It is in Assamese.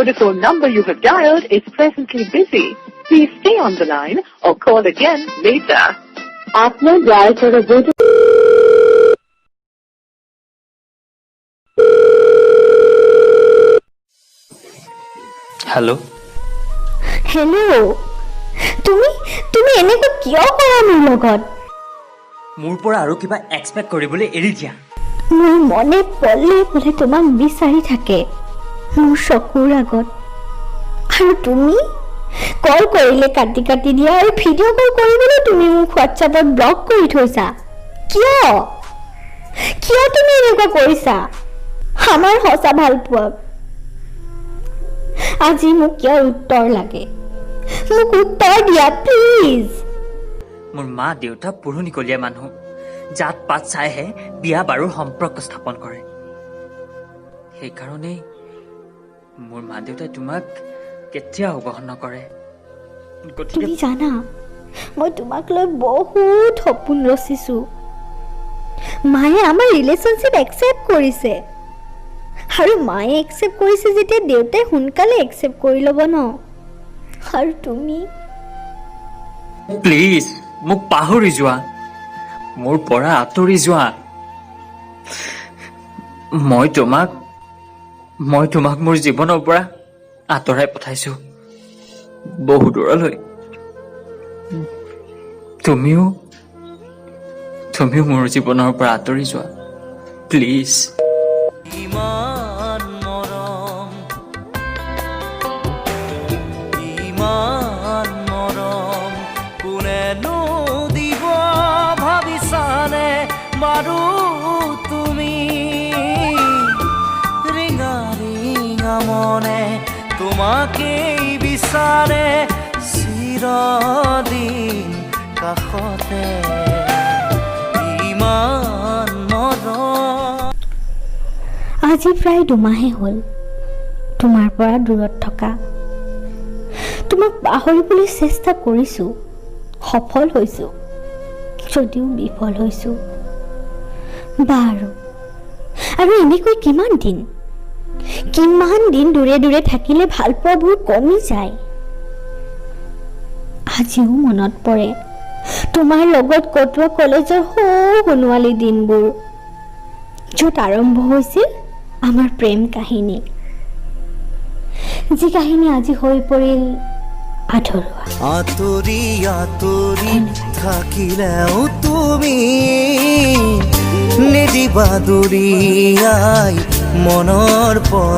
Vodafone number you have dialed is presently busy. Please stay on the line or call again later. আপনার ডায়াল করা ভোডাফোন হেল্ল'। হেল্ল', তুমি এনেকৈ কিয় কৰা মোৰ লগত? মোৰ পৰা আৰু কিবা এক্সপেক্ট কৰিবলৈ এৰি দিয়া। মোৰ মনে পলে পলে তোমাক বিচাৰি থাকে মোৰ চকুৰ আগত আৰু তুমি কল কৰিলে কাটি কাটি দিয়া আৰু ভিডিঅ' কল কৰিবলৈ তুমি মোক হোৱাটছএপত ব্লক কৰি থৈছা। কিয়, কিয় তুমি এনেকুৱা কৰিছা? আমাৰ সঁচা ভালপোৱাক আজি মোক ইয়াৰ উত্তৰ লাগে। মোক উত্তৰ দিয়া, প্লিজ। মোৰ মা দেউতা পুৰণিকলীয়া মানুহ, জাত পাত চাইহে বিয়া বাৰুৰ সম্পৰ্ক স্থাপন কৰে। সেইকাৰণেই মোৰ মা দেউতাই তোমাক কেতিয়াও গ্ৰহণ নকৰে। গতিকে তুমি জানা, মই তোমাক লৈ বহুত সপোন ৰচিছোঁ। মায়ে আমাৰ ৰিলেশ্যনশ্বিপ একচেপ্ট কৰিছে আৰু মায়ে একচেপ্ট কৰিছে যেতিয়া দেউতাই সোনকালে একচেপ্ট কৰি ল'ব ন? আৰু তুমি? প্লিজ, মোক পাহৰি যোৱা, মোৰ পৰা আঁতৰি যোৱা। মই তোমাক মোৰ জীৱনৰ পৰা আঁতৰাই পঠাইছো বহু দূৰলৈ। তুমিও মোৰ জীৱনৰ পৰা আঁতৰি যোৱা, প্লিজ। ইমান মৰম, ইমান মৰম কোনেনো দিব, ভাবিছানে বাৰু তুমি? ৰিঙা ৰিঙা মনে তোমাকেই বিচাৰে চিৰদিন কাষতে। ইমান মৰম। আজি প্ৰায় 2 মাহে হ'ল তোমাৰ পৰা দূৰত থকা। তোমাক পাহৰিবলৈ চেষ্টা কৰিছোঁ, সফল হৈছোঁ যদিও বিফল হৈছোঁ। বাৰু, আৰু এনেকৈ কিমান দিন, কিমান দিন দূৰে দূৰে থাকিলে ভালপোৱাবোৰ কমি যায়? আজিও মনত পৰে তোমাৰ লগত কটোৱা কলেজৰ সৌ সোণোৱালী দিনবোৰ, য'ত আৰম্ভ হৈছিল আমাৰ প্ৰেম কাহিনী, যি কাহিনী আজি হৈ পৰিল আধৰুৱা। আঁতৰি আঁতৰি থাকিলেও তুমি নিদিবা দূৰিয়াই মনৰ পৰা।